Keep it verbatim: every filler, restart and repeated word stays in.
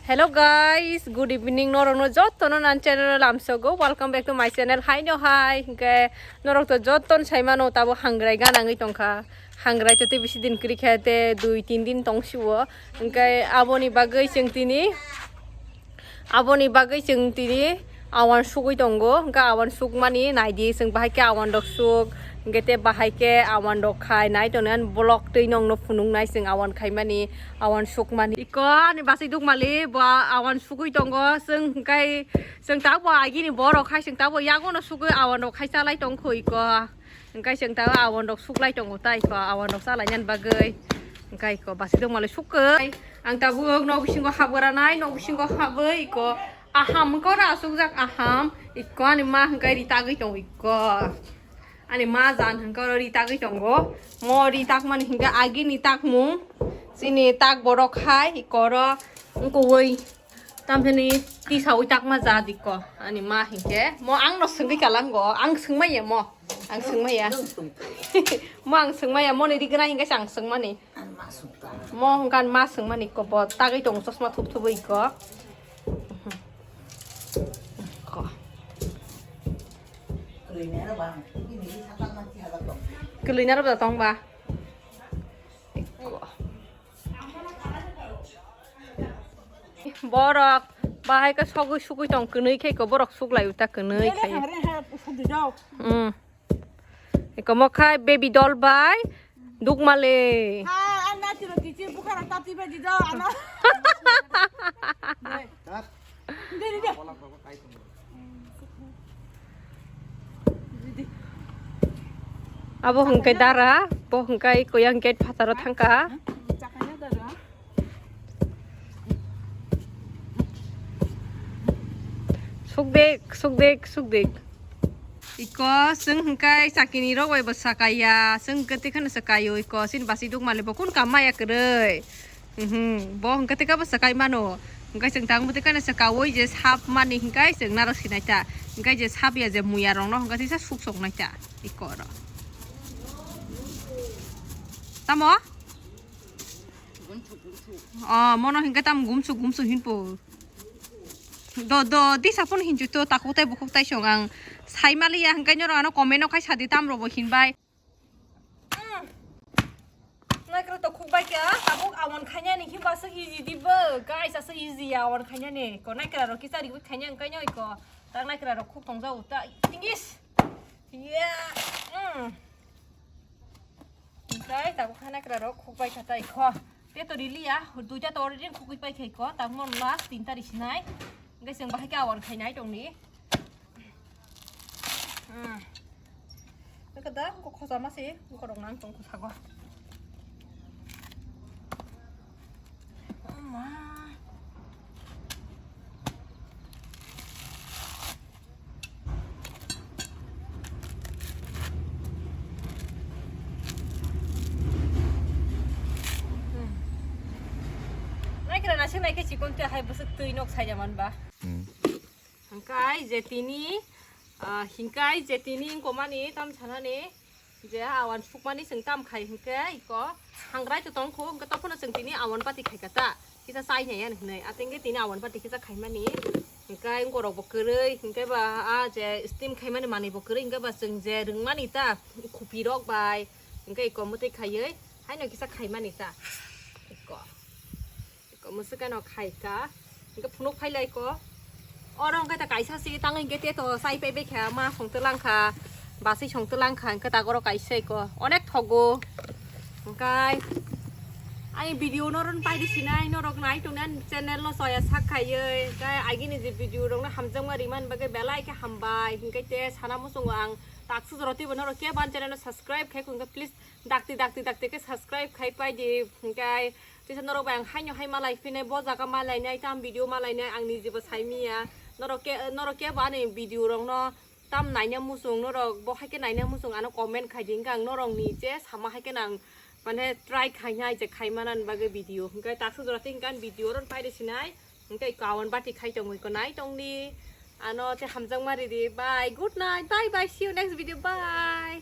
Hello guys, good evening. Norokno jottono nan channel o lamsogo. Welcome back to my channel. Hai no hai. Hingke norok to jotton saimano tabo hangrai ganangwi tongkha. Hangrai to tei bisi din kwrwi kha te dui tin din tongsiwo. Hingke aboni bagwi chwng tini, aboni bagwi chwng tini awan sugwi tongo. Hingke awan sukmani naidi chwng bahai khe awan rok suk. Hingke te bahai khe awan rok khai nai tongni ani vlog twi nongno phunuknai chwng awan khaimani. Awan sukmani. Iko ani basi dukmali bo awan sugwi tongo. Chwng hingkai chwng tabo agini borok hai chwng tabo yagono sugwi awan rok khai chalai tongkho iko. Hingkai chwng tabo awan rok suklai tongo ta iko awan rok chalai nani bagwi. Hingkai iko basi dukmali sukwi. Ang tabuk nok bisingo habgranai nok bisingo habwi iko aham wngkha ora asukjak aham. Iko ani ma hingkai ri tagwi tongo iko. Ani ma jan hingke oro ri tagwi tongo. Mo ri takmani hingke agini takmung. Chini tak borok hai ikoro wngkowoi. Tamhini tisawi takma jat ikko. Ani ma hingke. Mo angno swngwi kalango. Ang swngmaya mo. Ang swngmaya. Mo ang swngmaya. Mo ni ri gwnang hingke se ang swngmani. Mo hingke ani ma swngmani ikko. Bo tagwi tongo chosma thup thup ikko. Ikko. Kwlwinaro ba tong ba. Borok bahai khe sogwi sugwi tong kwnwi khe ko borok suklai uta kwnwi khai. Hmm. Eko mokhai baby doll bai dukmale. Abo hwnkhe dara, bo hwnkhe koyang gate phataro thangkha. Sukdek, sukdek, sukdek. Iko, chwng hwnkhe chakini rok bai bo sakaya, chwng hwnkhe tei kheno sakaio, iko, chini basi dukmani bo kun kam maya kwrwi. Mhm, bo hwnkhe tei kabo sakai mano. Hwnkhe chwng tang bwtwi kano sakaui je sap mani hwnkhe chwng naro sinai ta. Hwnkhe je sap ya je muya rokno hwnkhe teisa suk sok nai ta. Iko ro. Tamo? Oh, mono hwnkhe tam gumsuk gumsuk hinpo. Do, do, disa phone hinchu to takhuk tai bukhuk tai song ang. Sai maliya hwnkhe noro ano comment o khai sadi tam robo hinbai. Mm. Naikra to khuk bai kha, tabuk awan khanya ni himba aswk easy di bo. Guys, aswk easy ya awan khanya ni. Ko naikra ro kisa ri khanya ang kaino ko. Tak naikra ro khuk tong jau ta. Tingis. Yeah. Mm. Hingkai tabuk hai naikra rok khukbai kha tai kho. Te to rili ya, duita to already khukui pai khai kho. Tabuk mon last tinta ri sinai. Hingkai chwng bahai khe awan khainai tongni. Hmm. Beka da ko khosa ma se, ko rok nang tong kho sago. Oh ma. Naikra nasik naikhe chikon te hai bwswk twi nok saija man ba. Hmm. Hingkai je tini, ah, hingkai je tini wngkomani tam sanani. Je awan sukmani chwng tam khai hwnkhe iko hangrai to tong kho, hwnkhe tokphano chwng tini awan pati khai kha ta, kisa chai nai ani hwnwi. Atengke tini awan pati kisa khaimani, hwnkhe borok bo kwrwi, hwnkhe ba a je steam khaimani manwi bo kwrwi, hwnkhe ba chwng je rwngmani ta, khupirok bai, hwnkhe iko mwtwi khaiwi haino kisa khaimani ta, iko. Iko mwswkano khai kha. Hingke phunuk phai lai ko. Oro hingke ta kaisa si tang hingke te to sai pai bai kha ma song tlang kha. Basai song tlang kha hingke ta goro kaisa iko. Onek thogo. Hingke ai video no ron pai di sinai norok nai tong nan channel no soya sak khaiye. Hingke agini je video rok no hamjakma riman bagwi belai khe hambai. Hingke te sana muchungo ang taksuk jora twibo norok kebo ani channel no subscribe khai kho hingke please dakti dakti dakti khe subscribe khai pai di. Hingke Teisa norok bai ang haino hai malai phinai, bo jaga malai nai, tam video malai nai, ang nijebo sai miya. Norok ke, norok kebo ani video rok no tam naina muchung, norok bo hai khe naina muchung ano comment khai di, hingke ang norok ni je sama hai khe nang mane try khai nai je khai mana ni bagwi video. Hingke taksa jora te hingke ang video oro pai rw sinai, hingke iko awan bati khai tongwi ko nai tong di. Ano te hamjakma rw di, bye, good night, bye bye, see you next video, bye.